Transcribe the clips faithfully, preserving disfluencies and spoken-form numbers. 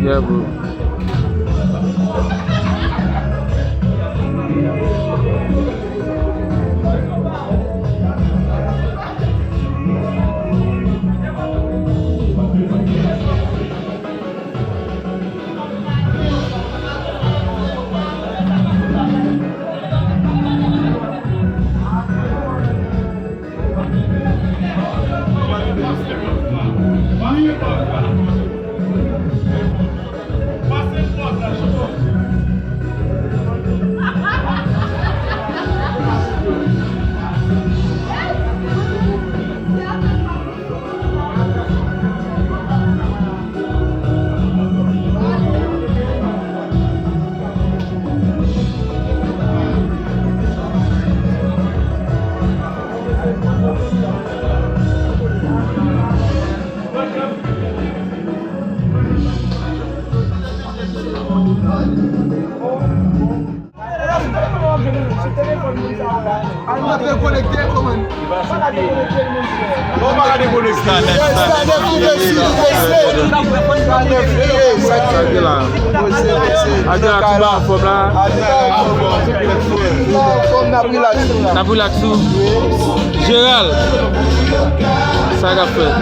Yeah, bro. Sa ki la? Sa ki la, tout ba anfòm la? N ap relax tou. Jeral, sa k ap fèt?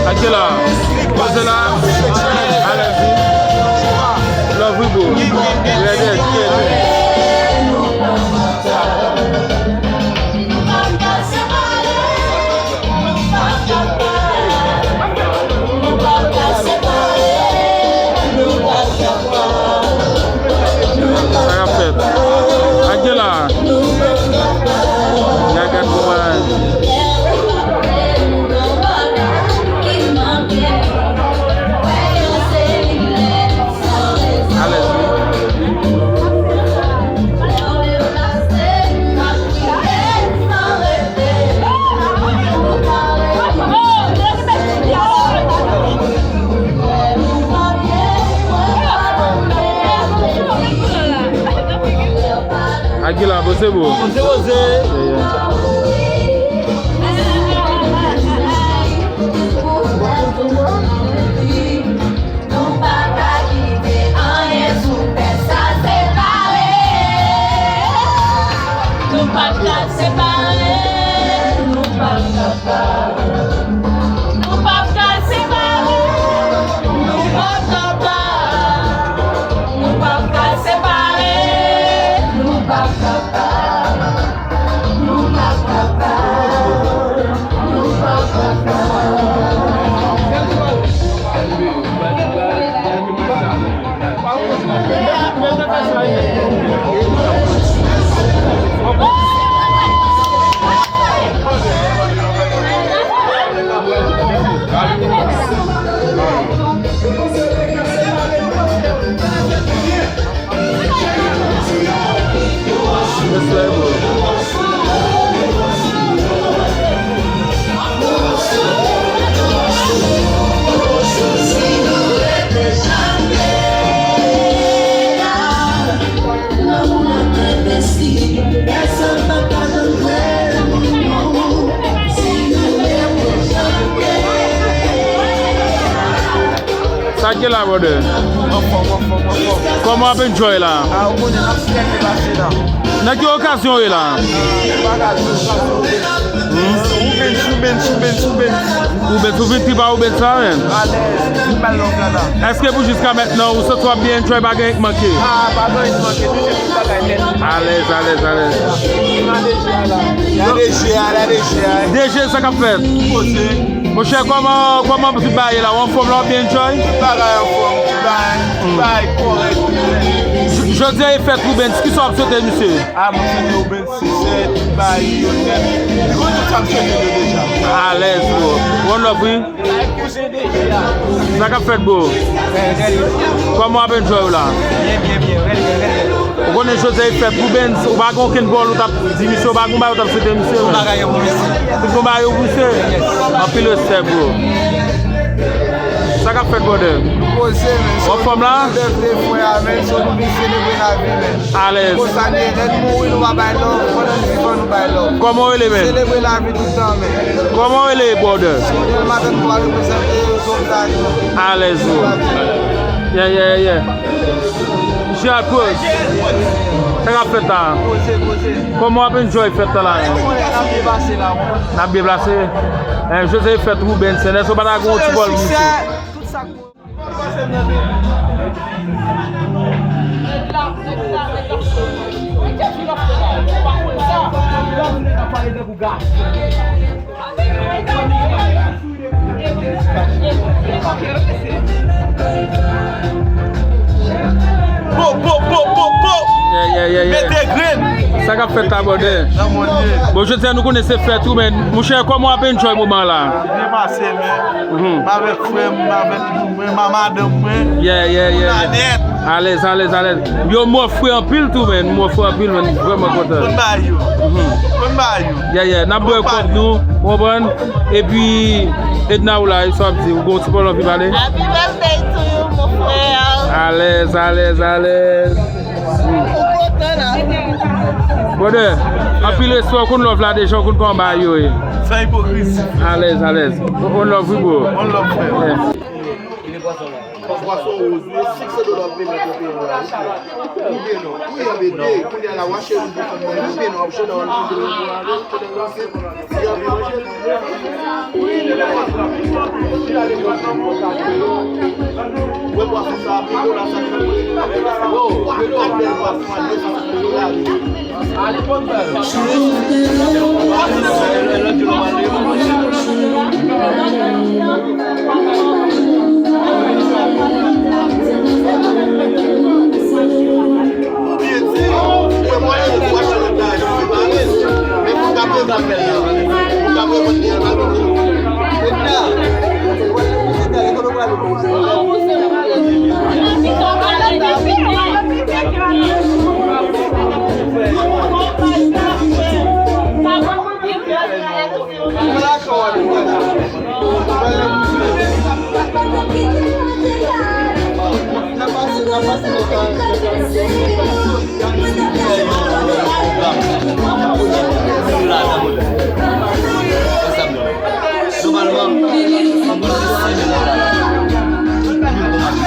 Atche la, poze la, alèz wi. Love wi bro. Rèd, rèd, rèd. Sa k ap fèt? Atche la. N a gad kouman. Alèz wi. Aguila, poze bro. Poze, poze. Yeah, yeah. Nou pa ka kite anyen sou tè sa separe. Nou p ap ka separe. Nou p ap ka. Nou p ap ka separe. Nou p ap ka. Nou p ap ka separe. Nou p ap ka. Sa k gen la, brother? Anfòm, anfòm, anfòm. Kòman w ap enjoy la? A, ou konnen n ap fè pase la. Nan ki okazyon w ye la? Bagay, okazyon. Hmm? Ou bench, ou bench, ou bench, ou bench. Ou bench, ou vin trip a ou bench sa, men. Alèz, vin bay love la, la. Èske pou jiska mentnan, ou santi w ap byen enjoy, pa gen anyen k manke? A, pa gen anyen k manke, toujou tout bagay nèt. Alèz, alèz, alèz. Gade je a la. Gade je a, gade je a. D J, sa k ap fèt? Poze. Monchè, kòman, kòman tout bagay la? Ou anfòm la, w ap byen enjoy? Tout bagay anfòm, tout bagay, tout bagay kòrèk. J-, jodi a e fèt Rubens, kisa w ap swete misye? A, mwen swete Rubens siksè, tout bagay yo nèt. Li konn tout sa m swete li deja. Alèz, bro. One love, wi. Bagay poze deja. Sa k ap fèt, bro? Rèd, rèd. Kòman w ap enjoy w la? Byen, byen, byen. Rèd, rèd, rèd, rèd. Ou konnen jodi a e fèt Rubens, ou pa gen okenn pawòl ou t ap di misye, ou pa gen bagay ou t ap swete misye, men. Tout bagay yo pou misye. Tout bagay yo pou misye. Anpil respè, bro. Sa k ap fèt, brother? Poze, men. W anfòm la? Bèf de frè a, men, so nou vin selebre lavi, men. Alèz. Konsa n ye, lè n mouri, nou pa bay love, pandan n vivan, nou bay love. Kòman w rele, men? Selebre lavi tout tan, men. Kòman w rele, brother? Dèlma trannntwa reprezante, Zomzay. Alèz, bro. Yeah, yeah, yeah. Gerard Cross. Sa k ap fèt la? Poze, poze. Kòman w ap enjoy fèt la la? N ap byen pase la, wi. N ap byen pase? Eh, jodi a e fèt Rubens, èske w pa ta gen yon ti bòl pou misye? Tout sa k bon. Po, po, po, po, po! Yeah, yeah, yeah, yeah. Mete grenn! Sa k ap fèt la, brother? Nan mòn ye. Bon, jodi a nou konnen se fèt ou, men monchè, kòman w ap enjoy moman la? Byen pase, men. Mhm. M avèk frè m, m avèk mwen, m a madanm mwen. Yeah, yeah, yeah. Nanèt. Alèz, alèz, alèz. Yo, m ofri anpil tou, men. M ofri anpil, men. Vrèman kontan. Konn ba yo. Mhm. Konn ba yo. Yeah, yeah. N ap bwè kòb nou, ou konprann? Epi, Edna, ou la, sa w ap di? Ou gon ti pawòl anvi pale? Happy birthday to you, mon frère. Alèz, alèz, alèz. Ou kontan la? Brother, anpil respè, ou konn love la deja, ou konn kòman bagay yo ye. San ipokrizi. Alèz, alèz. One love, wi, bro. One love, frè. Yeah. Pwason woz, wi, sik se dola w ap peye nan peyi a, wi. Ou byen non. Wi, anbe de, kounye a la, w a cheri m pou fanm mwen, ou byen non, w ap jwenn nan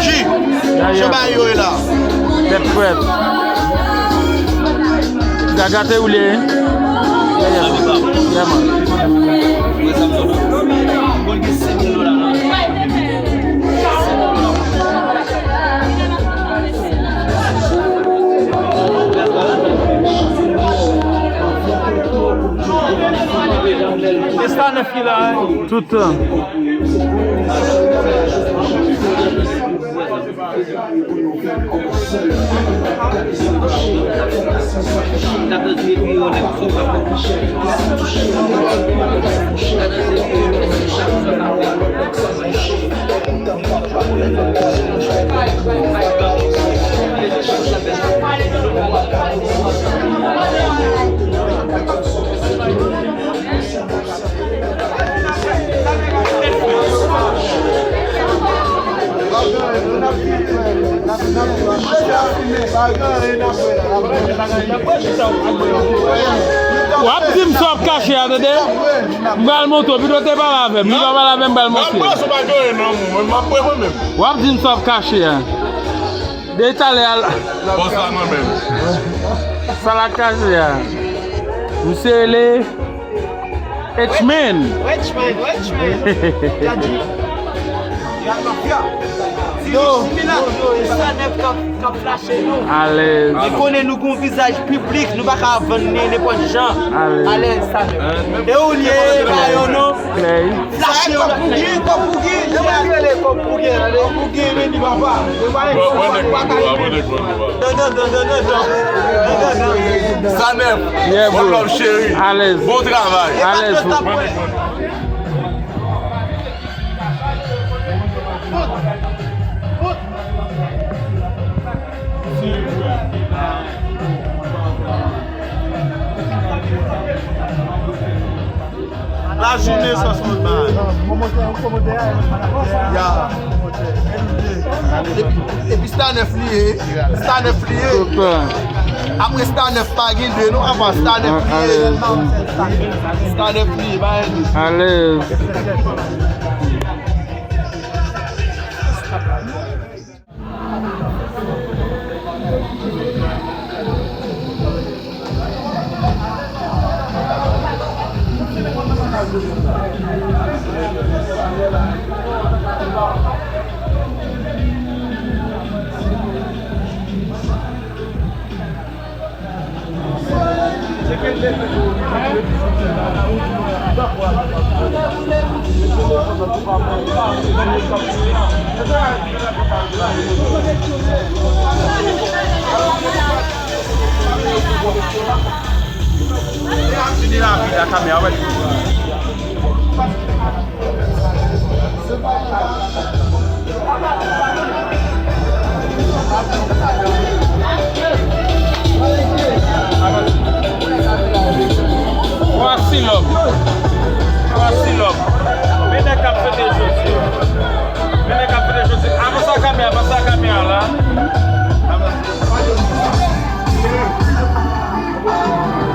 Ki? Jan bagay yo ye la. Tèt frèt. Gaga te woule, wi. Yeah, yeah. Yeah, man. Tout tan. W ap di m sa w ap kache a, tande? M pral montre w, pito w te pale avè m. Li pa pale avè m, m pral montre w. W ap di m sa w ap kache a. Depi talè a. Bòs la mwen menm. Sa l ap kache a. Misye rele H-Man. H-Man, H-Man. Yo, yo, yo, sa nèf k ap, k ap flache nou. Alèz. Li konnen nou gon vizaj piblik, nou pa ka vann li nenpòt jan. Alèz. Alèz, sa nèf. E ou li ye, pa yo non. Clay. Flache yo la. Kòb pou gen, kòb pou gen, kòb pou gen, kòb pou gen, men li papa. Sa nèf. Yeah, bro. One love, cheri. Alèz. Bon travay. Alèz, bro. Lajounen san sòlman. Ya. Epi, epi Star nèf li ye. Star nèf li ye. Apre Star nèf pa gen de non, anvan Star nèf li ye. Star nèf li ye, pa gen de. Alèz. Kwa Silòm. Kwa Silòm. Men nèg k ap fete jodi. Men nèg k ap fete jodi. Avanse a kamera, avanse a kamera la.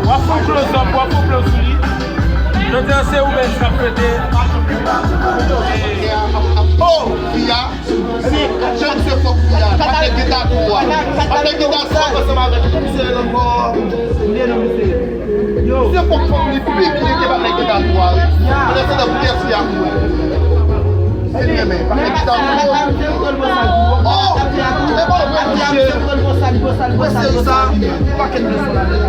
W ap fè yon close up, w ap fè yon plan sou li. Jodi a se ou menm k ap fete. Oh, fi a. Jan se fòk fi a. Pa te gita tou a. Pa te gita tou a ansanm avèk misye ankò. Se fòk fanm li pi byen ke pa te gita tou a. Pandan se tan pou kè fi a kouri. Se li menm, pa te gita tou. Oh, e pa vre, monchè. Mwen se sa. Pakèt de sou la tèt.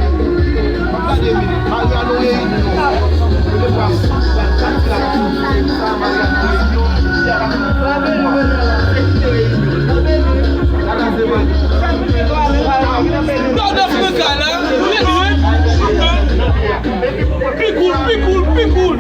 Gade, Maria Lorraine. Pi koul, pi koul, pi koul.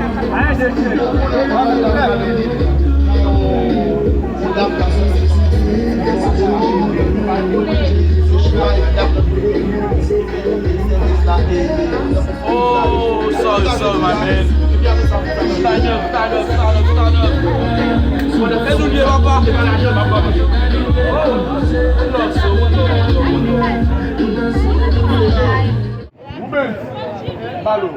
Oh, sorry, sorry, my man. Stand up, stand up, stand up, stand up. Fè nou lye, papa. Oh, love so. Ruben, Balo.